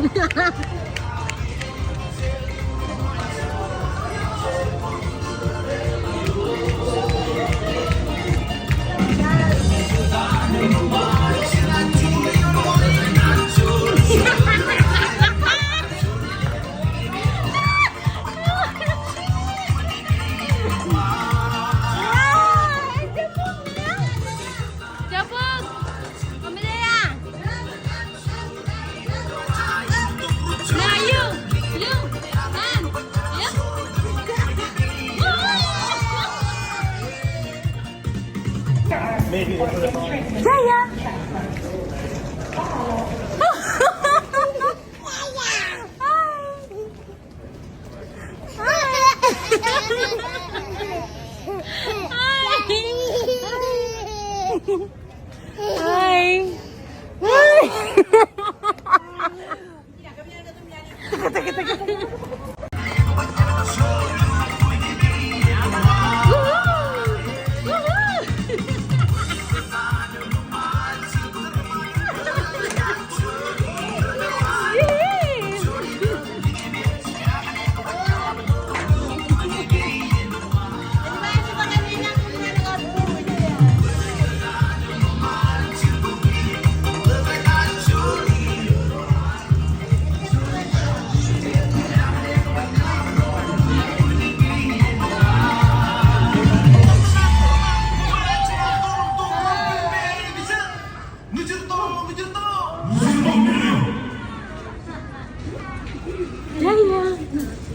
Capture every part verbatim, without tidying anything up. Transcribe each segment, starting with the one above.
Hi.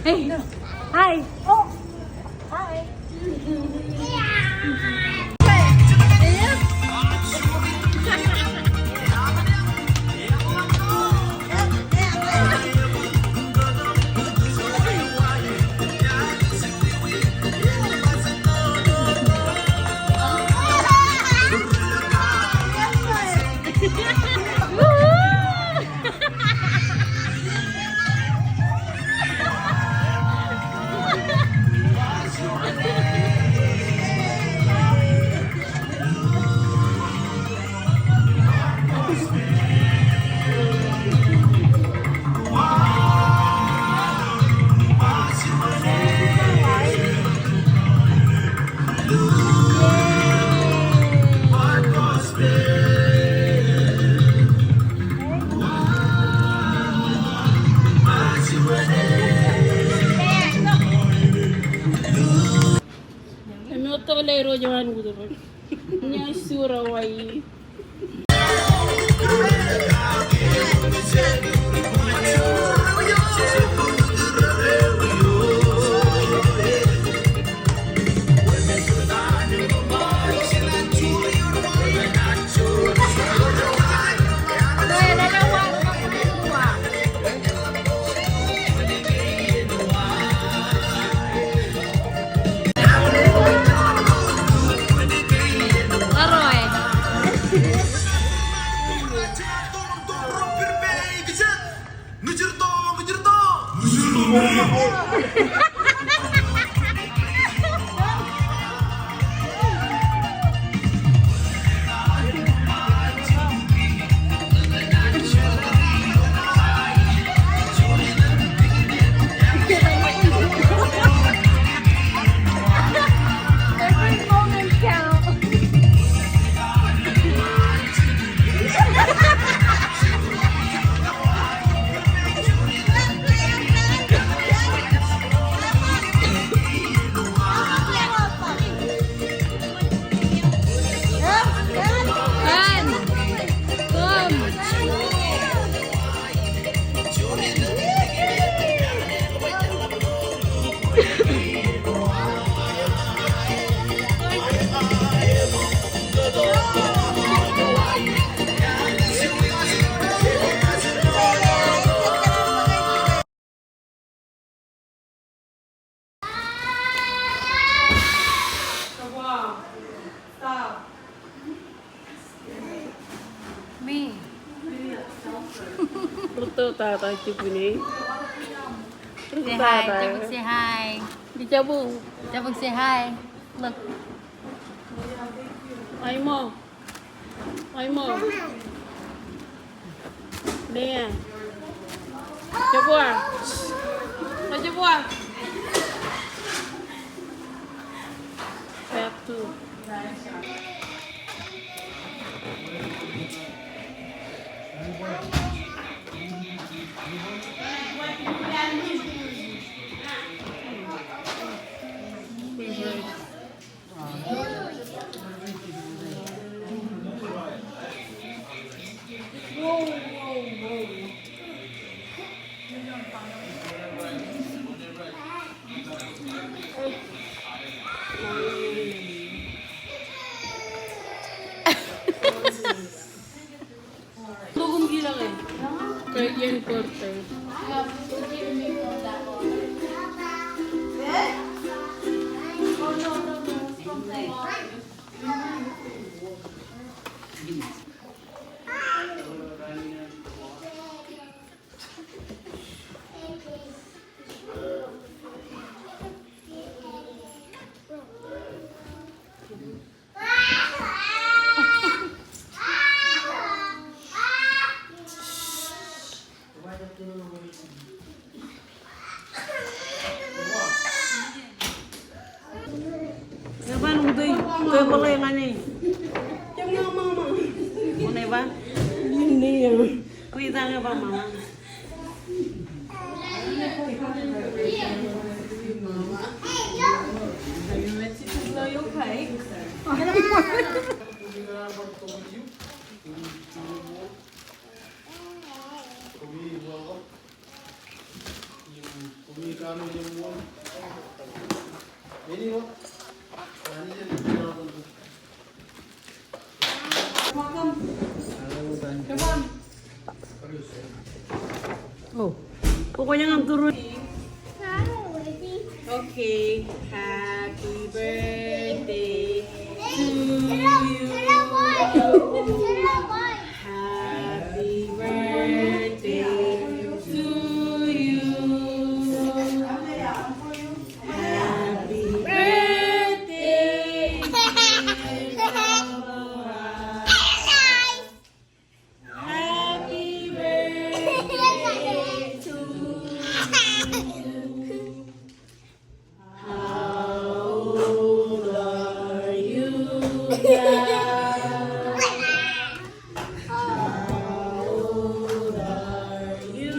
Hey. Hi. Im eo tōl eo ro joan kuturin. Ña sura wai. Me. Rūtto tata jibwini. Say hi. Jabōk say hi. Jabōk. Jabōk say hi. Look. Aimo. Aimo. Nia. Ejjab wa. Ejjab wa. Back to. Lukkuun kilaḷ e. Kain portal. Eban, utoi, utoi ṃōḷe ñan e. Eban. Kwe itañ eban mama. Are you ready to blow your pipe? Oh. Pokoknya ngam turun. Okay. Happy birthday to you. Happy birthday to you. Happy birthday, dear Laura. Happy birthday to you. How old are you now? How old are you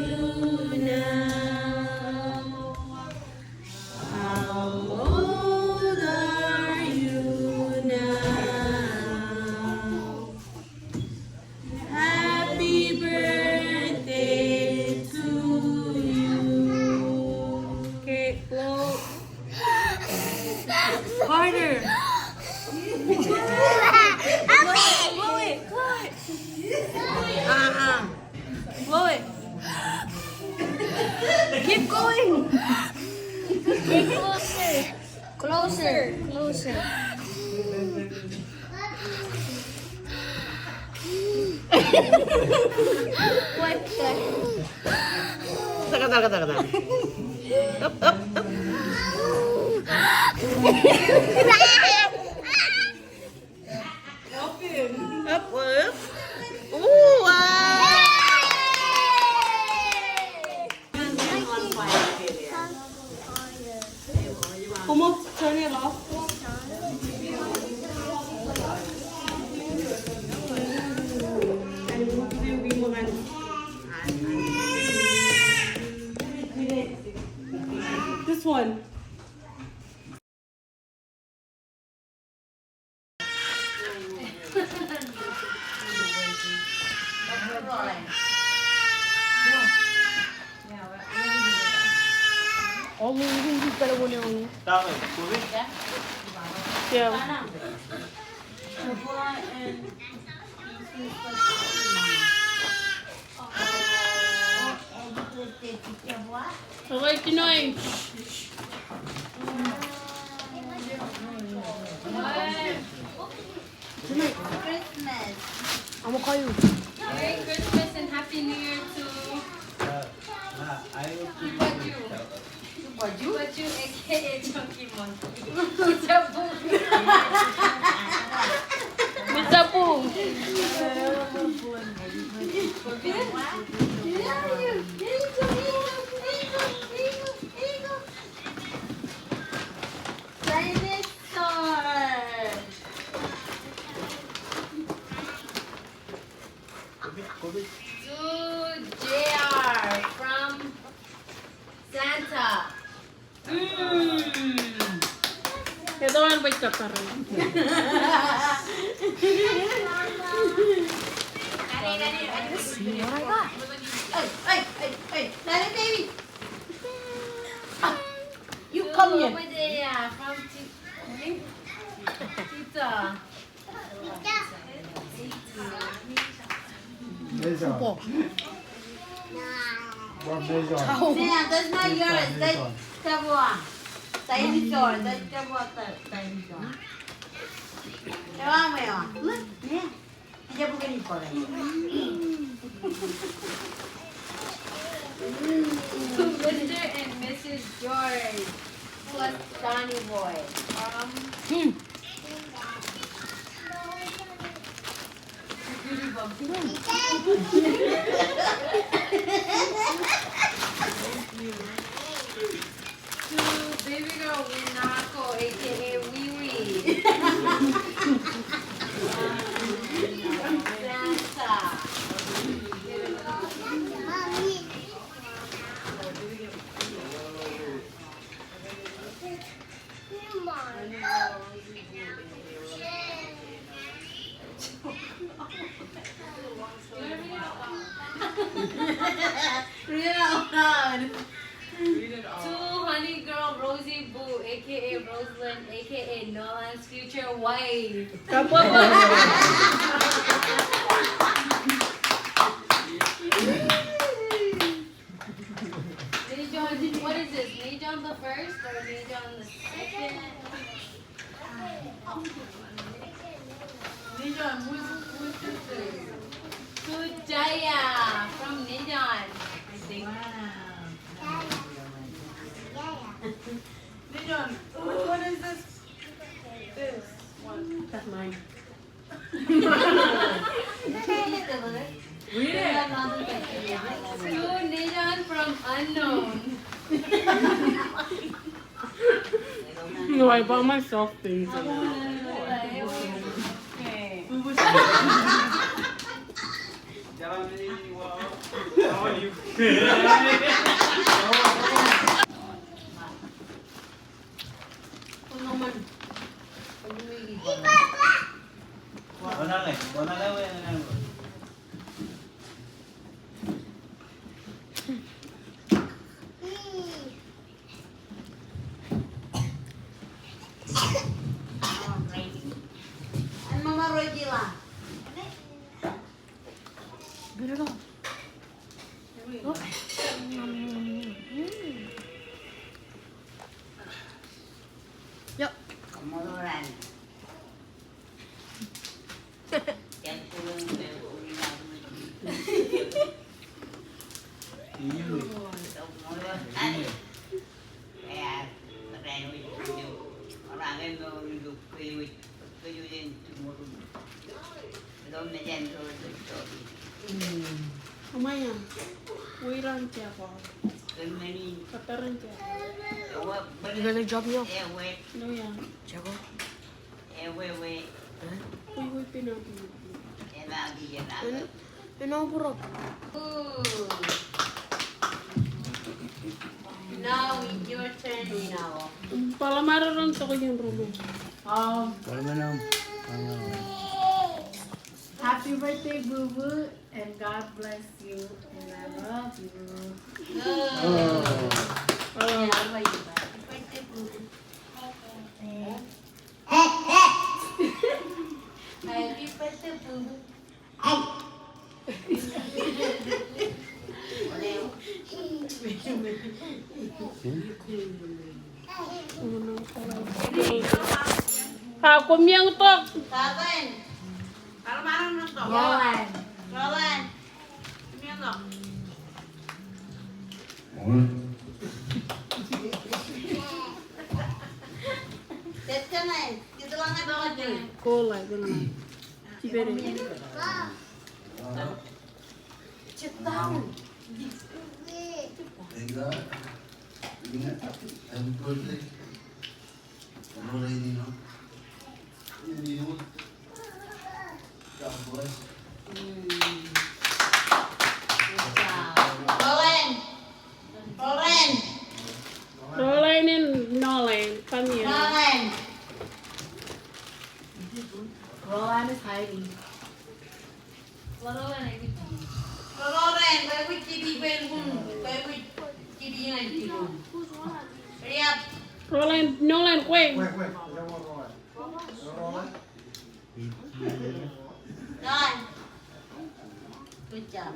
now? How old are you now? Happy birthday to you. Okay, blow. Harder. Blow it, blow it. Uh-uh. Blow it. Keep going. Get closer. Closer, closer. What the? Taka, taka, taka, taka. Up, up, up. Up, up. Ooh, wow. Come on, turn it off. This one. Christmas. Merry Christmas and Happy New Year to Baju. Baju, A K A Chunky Monkey. Mister Pung. Mister Pung. To J R from Santa. Mm. Etoan bwe ej kōttar. Hey, hey, hey, hey, not a baby. Ah, you come here. Over there, from Ti-, Tita. Mejon. Mejon. That's not yours. That's Tabua. Dinosaur. That's Tabua. Dinosaur. Tabua, Tabua. Look. Yeah. Ija bukun ippa. Mister and Missus George plus Johnny Boy. Um, To baby girl Winako, A K A Wiwi. Santa. Read it out loud. Read it out loud. To honey girl Rosie Boo, A K A Rosalyn, A K A Nolan's future wife. Nejon, what is this? Nejon the first or Nejon the second? Nejon, who's, who's this? To Jaya from Nejon, I think. Wow. Nejon, which one is this? This one. That's mine. Read it. To Nejon from unknown. No, I bought myself things. Okay. Yep. Aṃ eo, wōj ro an jako? Kōttar an jako? You gonna drop me off? No, yeah. Jako? Wōj, wōj, pino, pino. Pino, pino, pino. Ooh. Now it's your turn, Inao. Bwe ḷōṃaro ren tok iien ruo. Um, Happy birthday, Boo Boo, and God bless you, and I love you. Good. Oh. Yeah, I love you. Happy birthday, Boo Boo. Happy birthday, Boo Boo. A, koṃṃan tok. Yolan. Yolan. Koṃṃan tok. Kola, kola. Sit down. Roland, Nolan, kwe. Good job.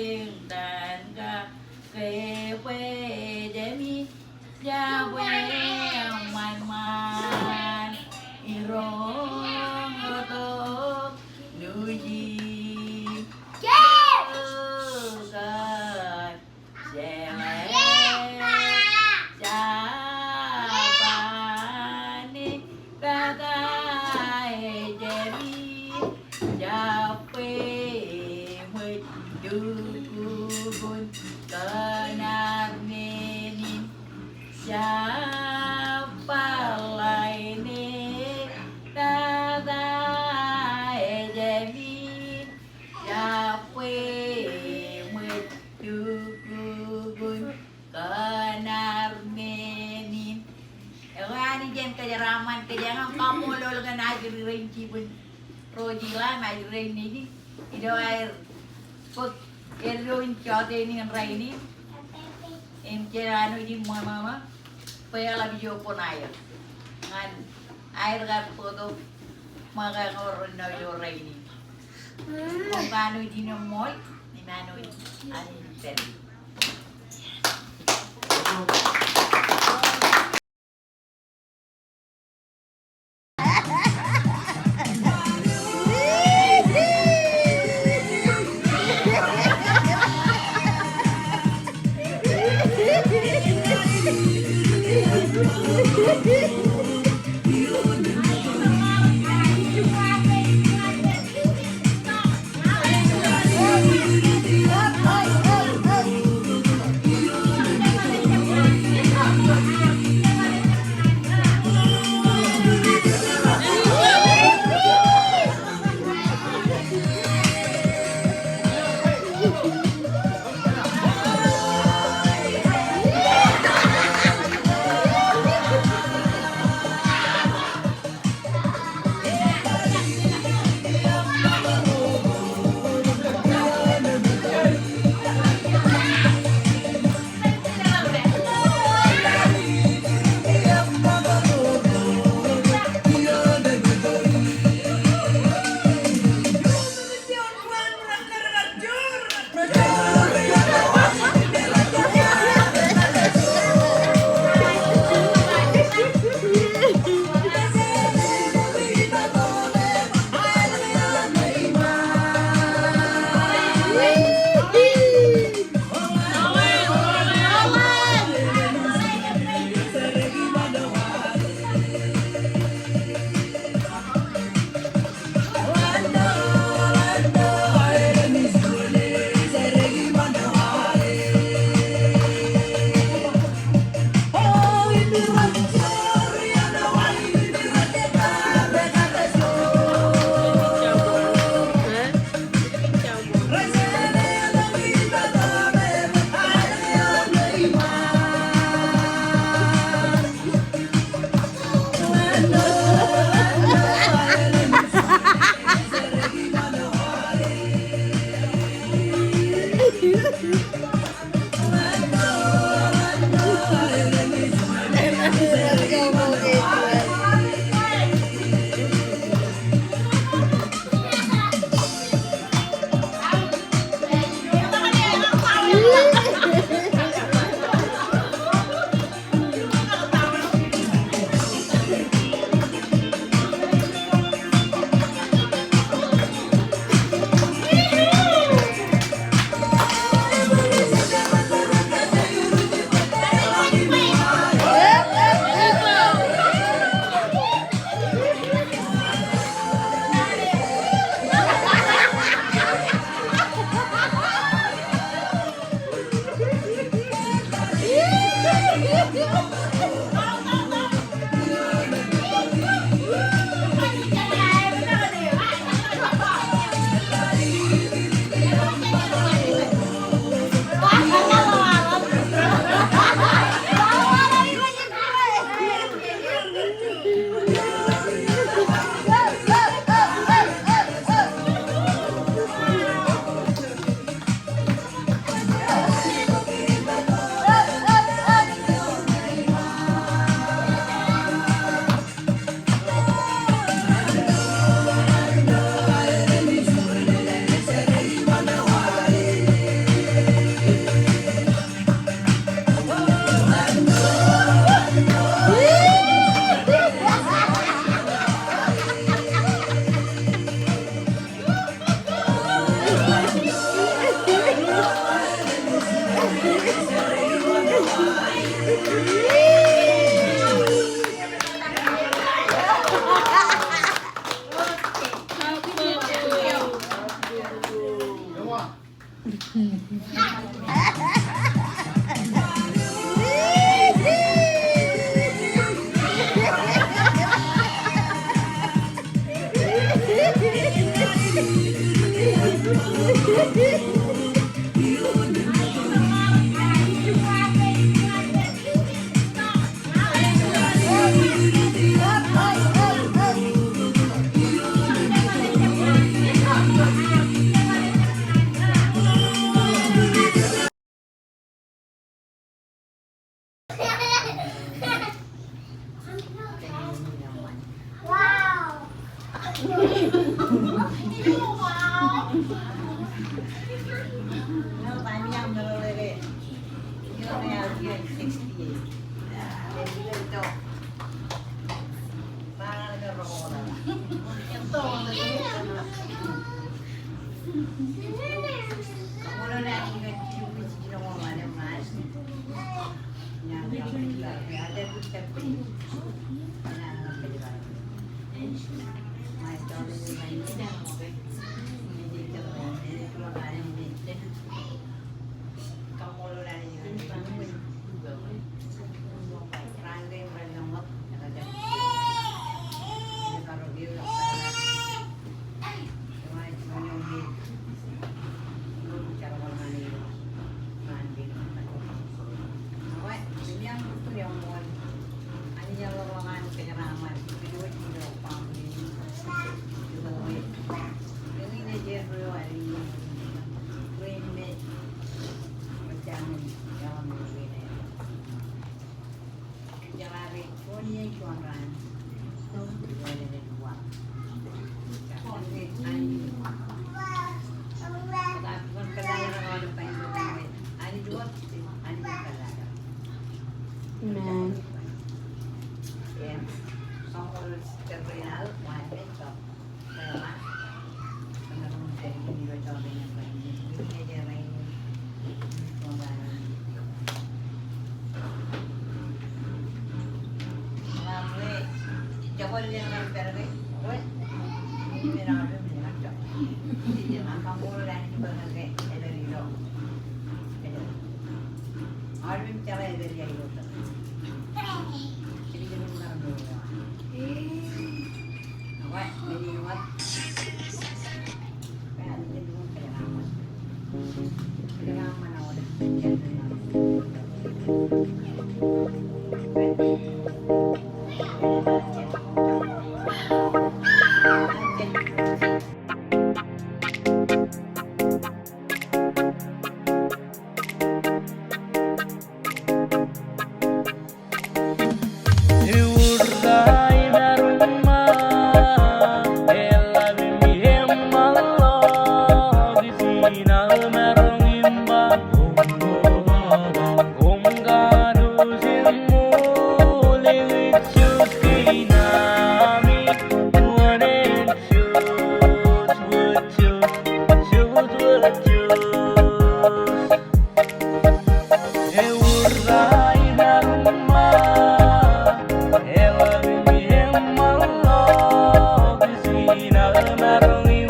Eñtaan kake bwe jemi, jabwe eñmanman, iroñ tok nuji. Jeḷā, Japan, tata ejemi, jabwe ṃōj, dukukun kōṇaan men in, Japan ḷain e, tata ejemi, jabwe ṃōj. Eṃṃan kōjeañ, kaṃṃoolol kōn ajri rein jibwin Rose Ila im ajri rein nejin ilo aer bōk eddo in jọteen in rainin. Im jen kanooj in ṃōṃa bwe eḷap ijo koṇaer ñan aer kar bōktok ṃōkaj eo ren ilo rainin. Koṃ kanooj in eṃṃool im kanooj in pād.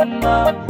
Amen.